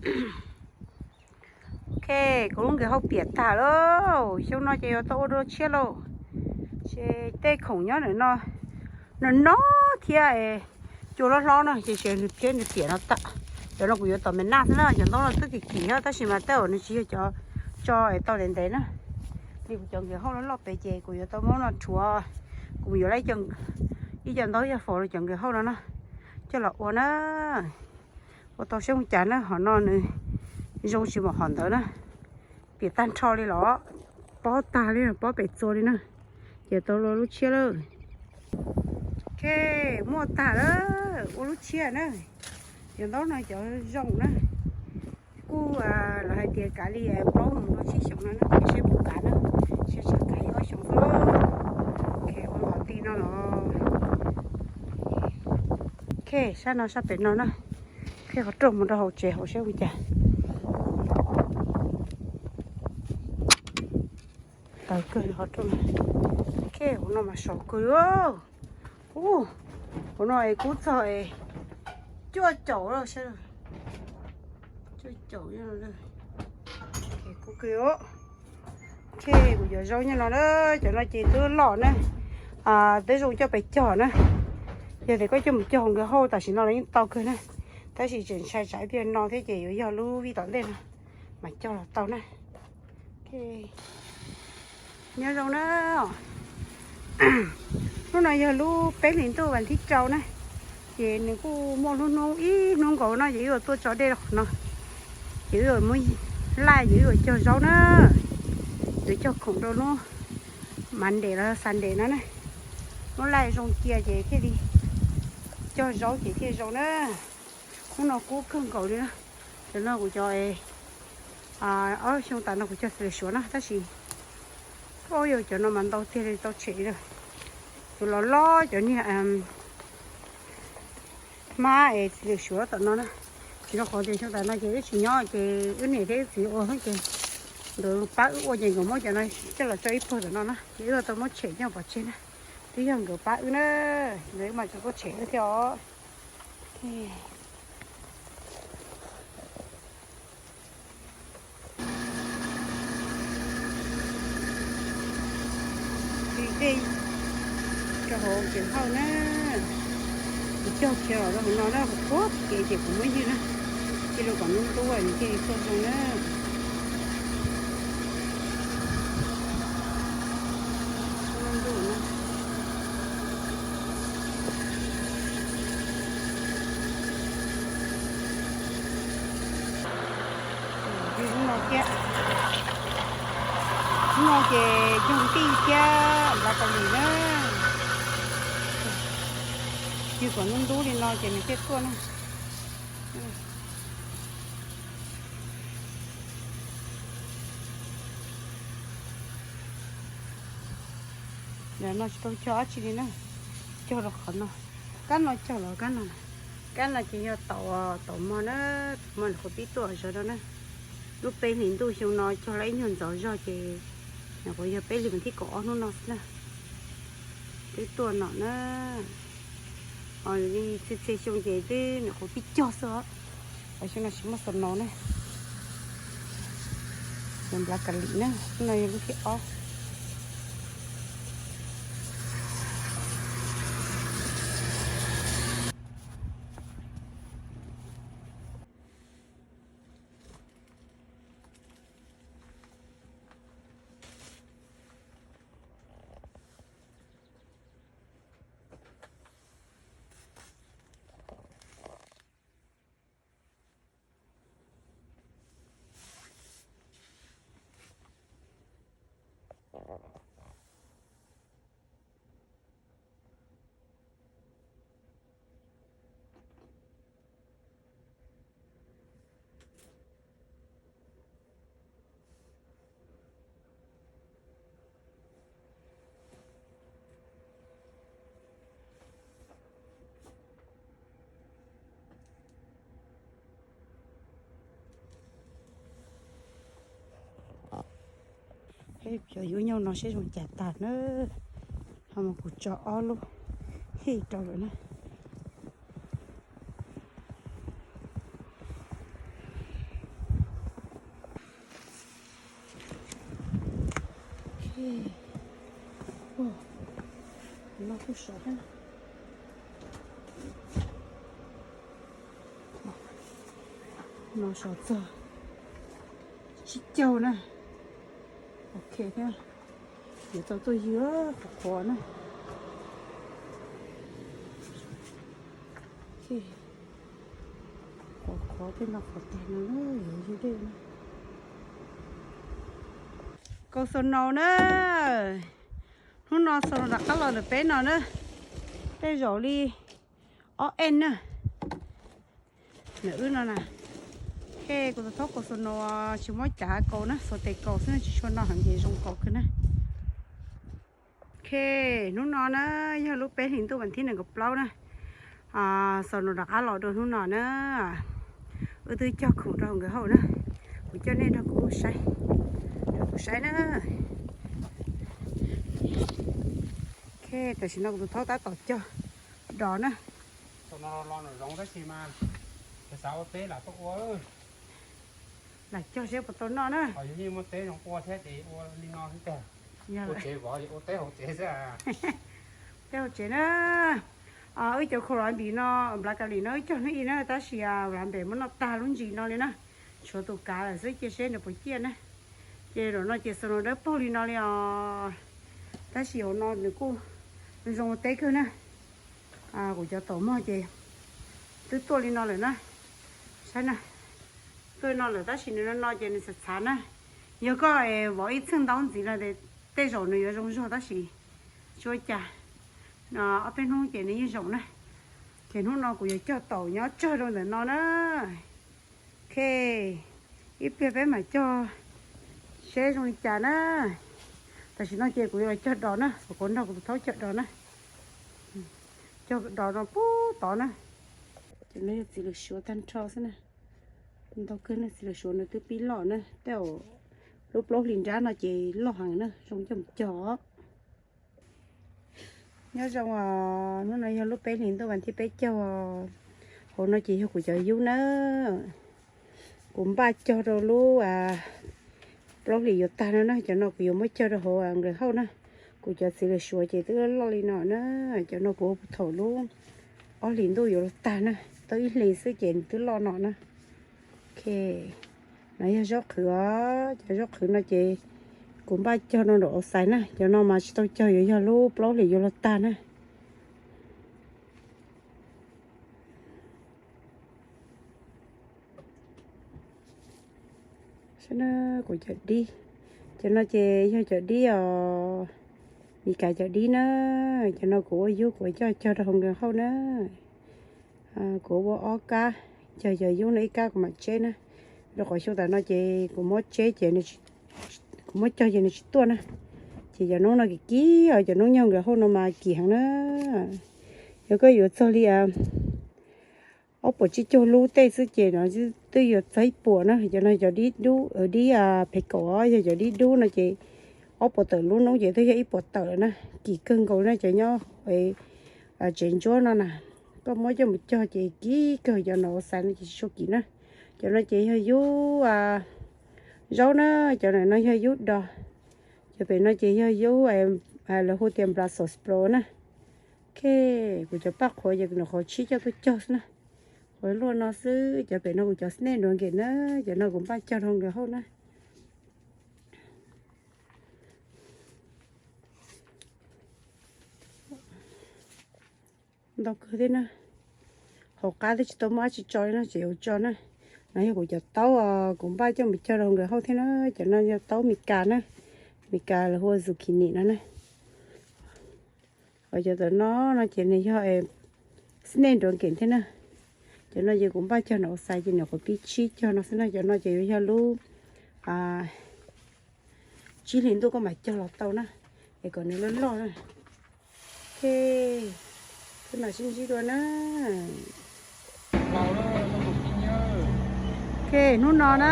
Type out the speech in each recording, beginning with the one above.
Ok, kuv lub nkawd hauj piam tag lauj, xyoo no ces yuav tau ua dua tshiab lauj. Ces tej khoom nyob ntawm no, no no thiab, cua hlob hlob no ces nws thiab nws piam no tag. Cov no kuv yuav tom me naj xwb na, cov ntaub no twb kim kim thiab tab sis mas tej zaum nws tsis yog cov tso es tau ntev ntev na. Li kuv cov nkawd hauj loj loj pem ces kuv yuav tau muab no rhuav, kuv yuav ib co ntaub yog faus rau cov nkawd hauj no na, coj los ua na. Ua tau saib ua cas na, hom no nws zoo tsis npaum hom ntawd na. Piam tag nrho li los, pob tag li, pob pem txua li na. Ces tau ua lub tshiab lawm. Ok, muaj tag lawm, ua lub tshiab na. Cov ntaub no cov zoo na. Kuj los hais tias kav li plaub mus rau tsib xyoos no na, ces seb puas kav na, seb tsam kav ib ob xyoos xwb. Ok, ua qhov ti no los. Ok, sab no sab pem no na. Ok, qhov rooj mus rau hauv tsev hauv seb ua cas. Tawv kawg qhov rooj. Ok, hauv no mas sov kawg li. Ub, hauv no es kub txog es cuaj caum lawm sab. Cuaj caum, kub kawg. Ok, kuv cov zaub nyob no na, cov no ces twb loj na, twb zoo coj pes cog na. Yog tias koj coj mus cog hauv nkawd hauj tam sim no los yeej tau kawg na, tab sis tseem ntshai tsam ib pliag no thiab ces yuav yog lub vij tom ntej no mas cog los tau na. Nyob zoo na. Hnub no yog lub peb hlis ntuj vas thib rau na, ces nws kuj muaj lub hnub ib hnub nkaus no ces wb yuav tuaj tso dej rau qhov no, ces wb yuav muab laij, ces wb yuav cog zaub na, yuav cog khoom rau hnub Monday los Sunday no na. Muab laij zoo cia ces thiaj li cog zaub ces thiaj zoo na. Hnub no kub kawg nkaus li na. Cov no kuv cov, ob xyoo tas no kuv cog txiv lws suav na tab sis, o, yog cov no mas ntau tiag li tau tshem li lawm. Cov los loj cov niag hmab es txiv lws suav tom no na. Tsis rau qhov tias xyoo tas no ces wb tsis nyob ces wb niam thiab wb txiv ua xwb ces nkawd pab wb ua ces nkawd muab cov no coj los tso ib pawg tom no na ces wb tau muab tshem nyob pov tseg na. Twb yog nkawd pab wb na, nkawd mas tseem tuaj tshem wb thiab os. Ris dej rau hauv tsev hauj na. Kuv cog khiav los rau hauv no na, kuv thuav kev ces kuv muab ywg na, cia rau kom ntub ntub nws thiaj li tuaj zoo na. Ntub ntub na. Hnub no thiab, hnub no ces cog ntij thiab nplav kaus lim na. Ywg kom ntub ntub li no ces nws thiaj tuaj na. Ntawm no tsis tau cog dab tsi li na, cog rau qhov no. Kab no cog los kab no, kab no ces yog taum, taum mog na, taum mog nws qhuav pib tuaj zog no na. Lub peb hlis ntuj xyoo no cog lawm ib nyuag ntxov zog ces nws qhuav yog peb hlis vas thib kaum ob hnub no xwb na. Twb tuaj no na. Ho li txhia txhia xyoo ces twb nws qhuav pib cog xwb os. Xyoo no tsis muaj snow na. Nws nplav kaus lim na, hnub no yog lub thib ob. Cov yuav nyob no seb zoo cas tag na. Ho mas kuv tso ob lub hij rau lawm na. Ua, no kuj sov thiab. No sov txog tsib caug na. Ok thiab. Yuav tau tuaj ywg qhuav qhuav na. Ok. Qhuav qhuav tej no qhuav tag no na, yuav ywg dej na. Kaus xaus naus na. Hnub no xaus naus rov qab los ntawm peb no na. Tej zaum li ob ej na. Ntawm wb no na. Ok, kuv tus thaub kaus xaus naus tsis muab cav kaus na, xuas tes kaus xwb na, tsis tshua no heev ces zoo kaus kawg na. Ok, hnub no na yog lub peb hlis ntuj vas thib nees nkaum plaub na. Xaus naus rov qab los dua hnub no na. Wb twb cog khoom rau hauv nkawd haus na. Kuv coj nej nrog kuv saib, nrog kuv saib na. Ok, tam sim no kuv tus thaub tab tom cog dos na. Tab sis mas xav ua teb lam tuaj ua. Lam cog seb puas tau noj na. Yog yeej muaj teb zoo ua thiab ces ua li no xwb tiag. Ua tsev vov ua teb hauv tsev xwb. Teb hauv tsev na. Wb cov khoom las npim no, nplav kav lim no wb cog hnub ib na, tab sis las npem muab noj tag lub ntsis no li na. Tshuav tus kav lawm xwb, cia seb nws puas ciaj na. Ces zaum no ces xaus naus dawb paug li no li os. Tab sis hauv no nws kuj zoo ua teb kawg na. Kuv cov taum mog ces twb tuaj li no lawm na. Saib na, tuaj li no lawm tab sis nws no no ces nws txhav txhav na. Yog koj vov ib txheej ntaub ntxiv no tej zaum nws yuav zoo zog tab sis tsis ua cas. Ob peb hnub ces nws yeej zoo na. Ces hnub no kuv yuav cog taum nyob tsawg rau ntawm no na. Ok, ib pliag peb mam cog seb zoo li cas na. Tam sim no ces kuv yuav cog dos na, kuv nrog kuv tus thaub cog dos na. Cog dos no pub tod na. Ces no yog txiv lws suav tag nrho xwb na. Ntau kawg na, txiv lws suav nws twb pib loj na, tej zaum lub plaub hlis nrab no ces loj heev na, zoo coj mus cog. Nyob zoo, hnub no yog lub peb hlis ntuj vas thib peb caug. Hauv no ces yog kuv cov yub na. Kuv npaj cog rau lub plaub hlis yuav tag no na, cov no kuv yuav muab cog rau hauv nkawd hauj na. Kuv cov txiv lws suav ces twb loj li no na, cov no kuv ua thaum lub ob hlis ntuj yuav luag tag na, tau ib hlis xwb ces nws twb loj no na. Ok, no yog zaub qhwv os, cov zaub qhwv no ces kuv npaj cog rau nraum ua xais na, cov no mas tsis tau cog yuav yog lub plaub hlis yuav luag tag na. Kuv cov dib, cov no ces yog cov dib os, Mis Kas cov dib na, cov no kuv ua yub kuv coj cog rau hauv nkawd hauj na. Kuv ua ob kab, cog cov yub no ib kab kuv mam tseb na, rau qhov xyoo tas no ces kuv muab tseb ces kuv muab cog ces nws tsis tuaj na. Ces cov noob no kim kim os, cov noob nyob nkawd hauj no mas kim heev na. Yog koj yuav txog li ob puas tsib caug lub tej xwb ces no twb yuav txog ib puas na. Cov no cov dib dub, dib phev kaum os, yog cov dib dub no ces ob puas tawm lub noob ces twb yog ib puas tawm na. Kim kawg nkaus na cov nyob tsev ntsuab no na. Koj muab coj mus cog ces kim kawg, cov no ua xais no ces tsis tshua kim na. Cov no ces yog yub zaub na, cov no yog yub dos. Cov pem no ces yog yub, lawv hu tias Brussels sprout na. Ok, kuv cov paj qhuav ces nws qhuav tshib coj tuaj cog xwb na. Qhuav luaj no xwb, cov pem no kuv cov snail nruas nkem na, cov no kuv npaj cog rau nkawd hauj na. Ntau kawg thiab na. Hauv qab twb tsis tau muaj dab tsi tso li no ces yuav tso na. No yog kuv cov taub, kuv npaj coj mus cog rau nkawd hauj thiab na. Cov no yog taub Mis Kas na, Mis Kas lawv hu ua zucchini no na. Ho cov tom no no ces nws yog snail nruas nkem thiab na. Cov no ces kuv npaj cog nraum ua xais ces nws qhuav pib tshib cog no xwb na. Cov no ces yuav yog lub tsib hlis ntuj koj mam cog los tau na, es kom nws loj loj na. Ok, peb mam sib ntsib dua na. Ok, hnub no na,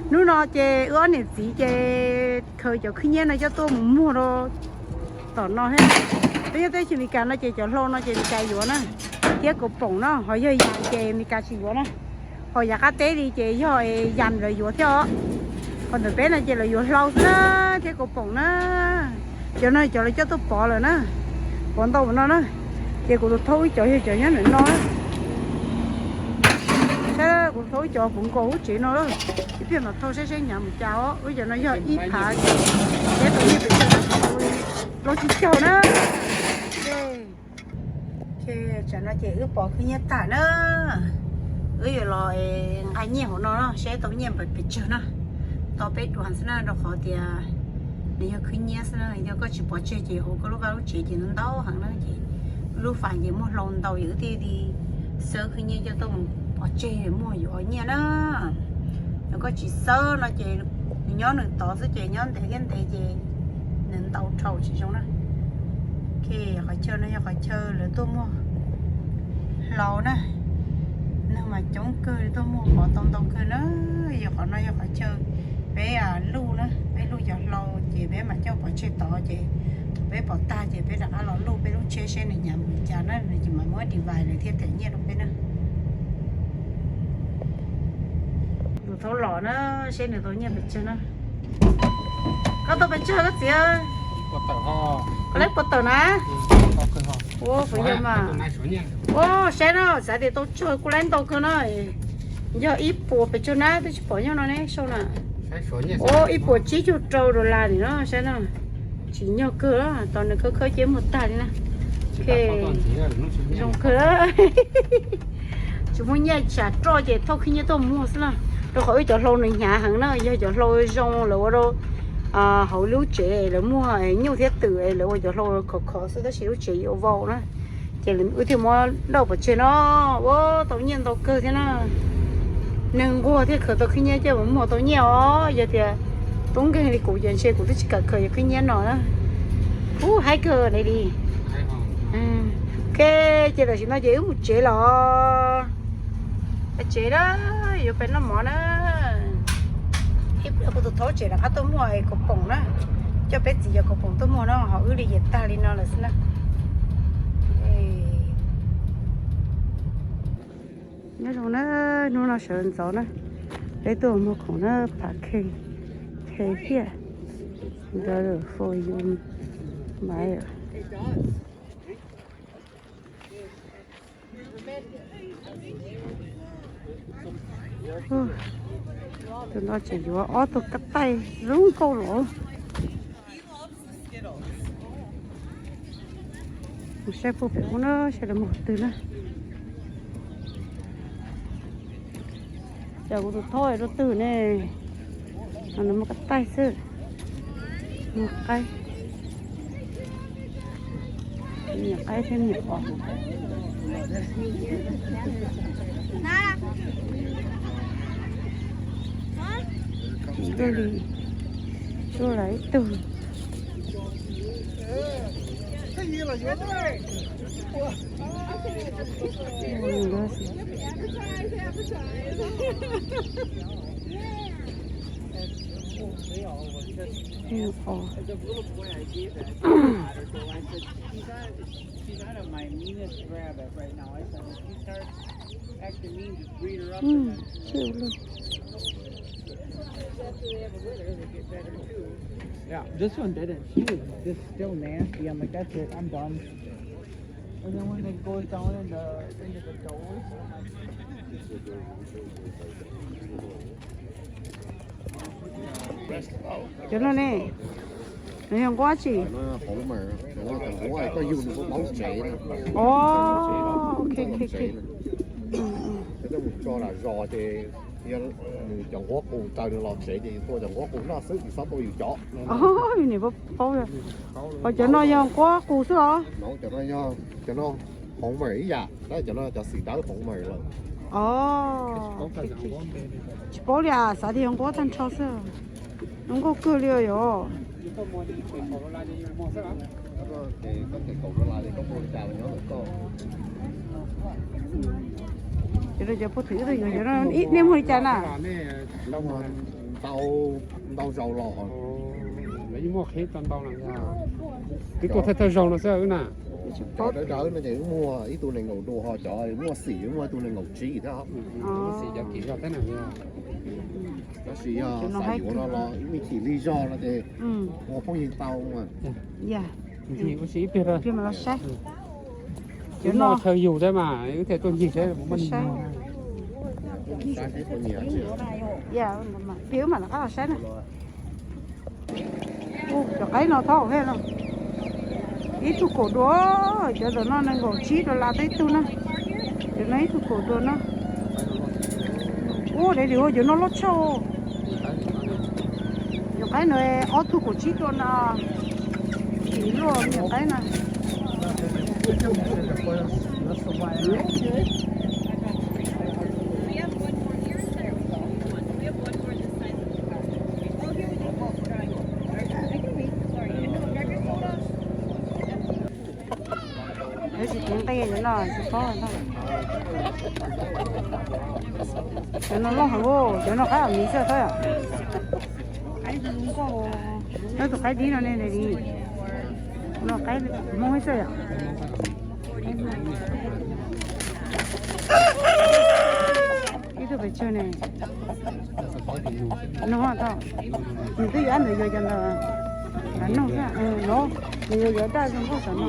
hnub no ces wb ob niam txiv ces khaws cov khwb nyiab no coj tuaj mus muag rau tom no thiab. Peb nyob teb chaws Amelikas no ces cov hlau no ces Amelikas yuav na, thiab kaus poom no, ho yog yam ces Amelikas tsis yuav na. Ho yav qab teb li ces yog yam lawv yuav thiab os. Ho ntawm peb no ces lawv yuav hlau xwb na, thiab kaus poom na. Cov no cov lawv coj tuaj pov lawm na, pov ntau no na. Ces kuv tus thauj wb cov yog cov nyob ntawm no. Saib, kuv tus thauj wb cov puv nkaus lub tsev no lawm. Ib pliag mam thauj saib seb hnyav mus cas os. Wb cov no yog ib phav, saib tau nyiaj pes tsawg, los tsis caug na. Tsam no ces wb pov khwb nyiab tag na, wb yuav los nqa nyiaj hauv no saib tau nyiaj pes tsawg na. Tau peb duas xwb na, rau qhov tias nws yog khwb nyiab xwb na, yog koj tsis pov tseg ces hauv koj lub vaj lub tsev ces ntau heev na ces lub fam ces muaj hlau ntau, yus thiaj li xawb khwb nyiab coj tuaj mus pov tseg muag yuav nyiaj na. Yog koj tsis xawb no ces nws nyob nws tod xwb ces nyob ntev thiab ntev ces nws ntau dhau tsis zoo na. Qhov chaw no yog qhov chaw lawv tuaj muag hlau na, neeg mas coob kawg tuaj muag pov tau ntau kawg na. Yog qhov no yog qhov chaw peb luj na, peb luj cov hlau ces peb mam coj pov tseg tod ces thaum peb pov tag ces peb rov qab los luj peb lub tsheb seb nws hnyav mus li cas na, nws ces mam muab divide lawm thiaj them nyiaj rau peb na. Tus thauj los na, seb nws tau nyiaj pes tsawg na. Koj tau pes tsawg koj txiv? Koj laib puas tawm na? Ua puas yog mas. Ua saib na, xav tias tau tsawg, kuj laib ntau kawg na. Yog ib puas pes tsawg na, twb tsis pom nyob no ne, sau na. Ua ib puas tsib caug rau dollar nim no saib na. Tsis nyog kawg, tos nws khawb khawb ces muag tag li na. Zoo kawg. Tsis muaj nyiaj tsam roj ces thauj khwb nyiab tuaj muag xwb na. Rau qhov wb cov hlau nws hnyav heev na, yog cov hlau zoo lawv ua rau hauv lub tsev lawv muag nyuj thiab twm lawv ua cov hlau khov khov xwb tab sis lub tsev yuav vau na. Ces wb thiaj muab lauj pov tseg no, ua tau nyiaj ntau kawg thiab na. Neeg nquag thiaj khaws tau khwb nyiab coj mus muag tau nyiaj os. Yog tias tub nkeeg li kuv ces ntshe kuv twb tsis kam khaws yog khwb nyiab no na. Ub, haib kawg li li. Ok, ces tam sim no ces wb mus tsev los. Tsev na, yuav pem noj mov na. Ib pliag kuv tus thaub tsev rov qab tuaj muag kaus poom na. Coj peb txiv cov kaus poom tuaj muag no ho wb li ces tag li no lawm xwb na. Nyob zoo na, hnub no sawv ntxov na, peb tuaj muag khoom na, phav kheej, kheej thiab. Dollar for you, my. Tus no tseem yuav ob tug kab taij zoo nkauj los. Mus saib puag pem ub na, saib lawv muag twg na. Cas kuv tus thaub rau twg ne? Nws muag kab taij xwb. Muag qaib. Niam qaib thiab niam os. Ib tug li, ib tug li ib tug. Cute luôn. Yeah, this one didn't. She was just still nasty. I'm like, that's it, I'm done. And then when they go down in the, into the doors, I'm like, Cov no ne, nws yog nquab tsi? Cov no cov nquab, koj yug nws paub tsev na. Os, ok, ok, ok. Koj mus tso lam zos ces yog nws cov nquab qus raws nws los tsev ces yus tua cov nquab qus noj xwb, yus txhob tua yus cov. Os, yus niam paub, paub. Os, cov no yog nquab qus xwb os? Cov no yog, cov no hoov mawm ib yam, tab sis cov no cov xim dawb hoov mawm lawm. Os, tsis paub li as, xav tias yog nquab tag nrho xwb. Zoo nkauj kawg li os yog. Cov no cov puag thwm ib tug yuav cov no ib nej muag li cas na? Ntau, ntau zaus los. Lawv yeej muaj qhib tau ntau na. Twb tuaj thawj thawj zaug no xwb wb na. Cov dawb dawb no ces wb muag ib tug nees nkaum dua, ho cov muaj xim wb muag ib tug nees nkaum tsib thiab. Xim cov kim zog teb na. Tab sis yog xav yuav no los ib me chim lig zog no ces ua phooj ywg tau mas. Ua si ib pliag, ib pliag mas los saib. Cov no chaw yug thiab mas wb thiaj tuaj ncig saib. Peb wb mam rov qab los saib na. Cov qaib no thaub thiab no. Ib tug kaum dua, cov ntawm no nees nkaum tsib dollar tau ib tug na. Cov no ib tug kaum dua na. Ub, deb li ua cov no loj tshaj. Cov qaib no ob tug kaum tsib dollar. Ib lub me nyuam qaib na. Lawv tsis ceev nqi cov no tsis paub. Cov no loj heev, cov no qaib miv xwb thiab. Lawv tus qaib dib no ne li, no qaib Hmoob xwb yom. Ib tug pes tsawg ne? No tau. Nws twb yuav ntawd yuav cov ntawd, nws yuav yuav daj zoo nkauj saum no.